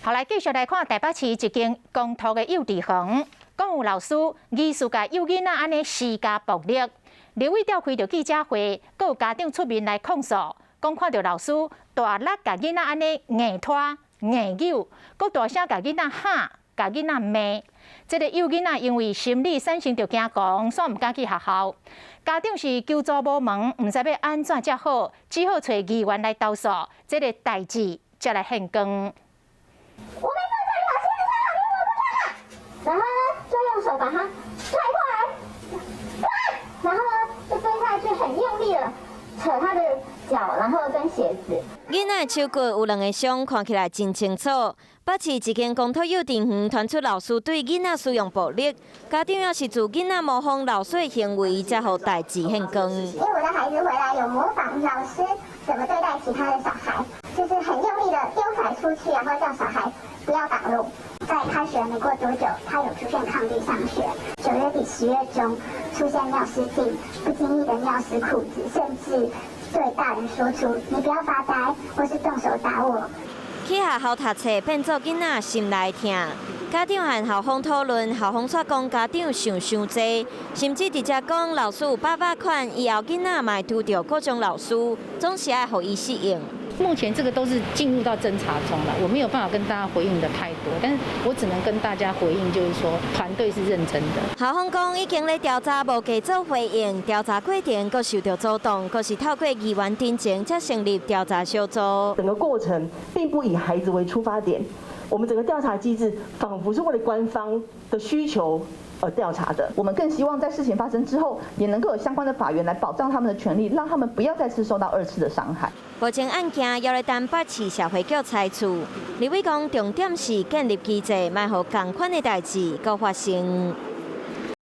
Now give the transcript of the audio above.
好，來繼續來看台北市一間公托的幼稚園，講有老師疑似共幼囡仔按呢施加暴力。立委召開著記者會，閣有家長出面來控訴，講看著老師大力共囡仔按呢硬拖硬扭，閣大聲共囡仔喊，共囡仔罵。這个幼囡仔因為心理產生著驚惶，煞毋敢去學校。家長是求助無門，毋知欲按怎才好，只好揣議員來投訴，這个代誌才來現光。我沒有叫你把鞋子穿好，你為什麼不穿啊？然後呢，就用手把它拽過來，然後呢，就蹲下去，很用力的扯他的腳，然後跟鞋子。囡仔手骨有兩个傷，看起來真清楚。北市一間公托幼稚園傳出老師對囡仔使用暴力，家長也是自囡仔模仿老師的行為，才予代誌現光。因為我的孩子回來有模仿老師怎麼對待其他的小孩，就是很用力的丟甩出去，然後叫小孩不要擋路。在開學沒過多久，他有出現抗拒上學。9月底10月中出現尿失禁，不經意的尿濕褲子，甚至對大人說出“你不要發呆”或是動手打我。去學校讀冊變做囡仔心內疼，家長和校方討論，校方煞講家長想傷濟，甚至直接講老師有百百款，以後囡仔嘛會拄著各種老師，總是愛予伊適應。目前這個都是進入到偵查中了，我沒有辦法跟大家回應的太多，但是我只能跟大家回應，就是說團隊是認真的。校方講已經咧調查，無加做回應，調查過程閣受著阻擋，閣是透過議員陳情，才成立調查小組。整個過程並不以孩子為出發點，我們整個調查機制仿佛是為了官方的需求而調查的。我們更希望在事情發生之後，也能夠有相關的法源來保障他們的權利，讓他們不要再次受到二次的傷害。目前案件猶咧等北市社會局裁處。立委講重點是建立機制，莫予仝款的代誌閣發生。